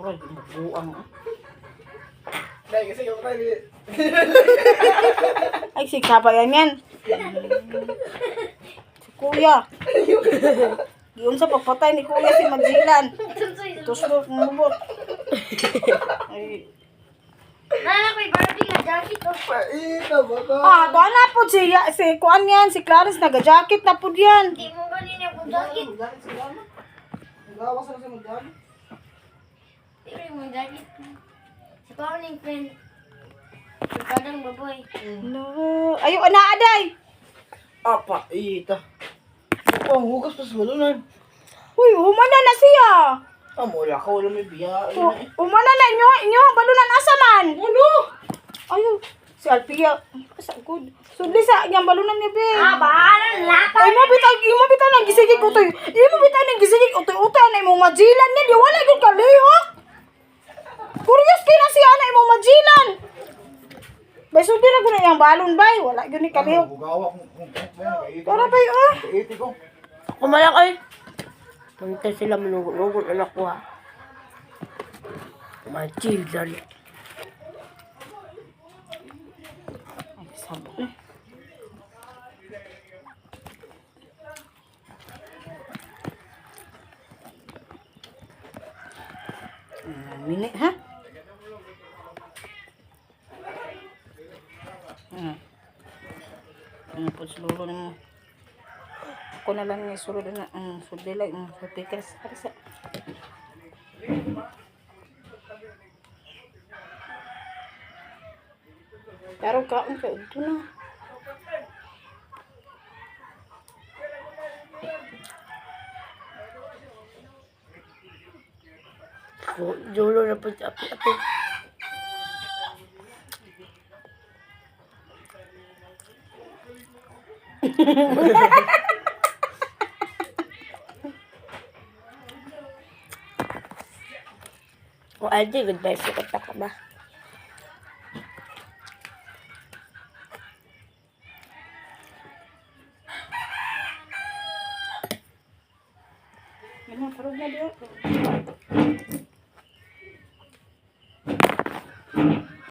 Murag buang. Dahil kasi yung tayo. Ay, si Kaba yan yan. Si Kuya. Yun sa pagpatay ni Kuya si Magellan. Tuslok ng bubot. Ay. Nana ko'y Barbie nga jacket oh. Paita ba ka? Ah, doon na po si, si Kuan yan, si Clarence, naga-jacket na po yan. Di mo ganin yung jacket. Mag-jacket sila na. Nagawas na siya mag-jacket. Di mo yung jacket. Sa kawning friend. Sa kadang baboy. No. Ayo, ana, aday. Ah, paita. Ang hugas pa sa balunan. Uy, humana na siya. Ah, wala ka, wala may biya. Humana na inyo, inyo, ang balunan asa man. Ano? Ayo, si Alpia, asa good. Sudli sa iyang balunan niya, be. Ah, bahala lata. Ay mo bitaw, imo bitaw nang gisigig utoy. Imo bitaw nang gisigig utoy utoy ana imong majilan niya, di wala gyud kalihok. Curious kay na siya ana imong majilan. Bay sudli ra gud na iyang balon bay, wala gyud ni kalihok. Bugawa kung Tara bay ah. Kaiti ko. Kumalak ay. Punta sila manugot-nugot anak ko ha. Machilan. Ay, sabot eh. Minute ha? Po siguro nimo. Ako na lang nga sulod na sulod lang sa pikas para sa. Pero kaon kay udto na. Dulo na po sa api-api. O Aldi, goodbye sa kata ka ba? Yan na, parog na diyo.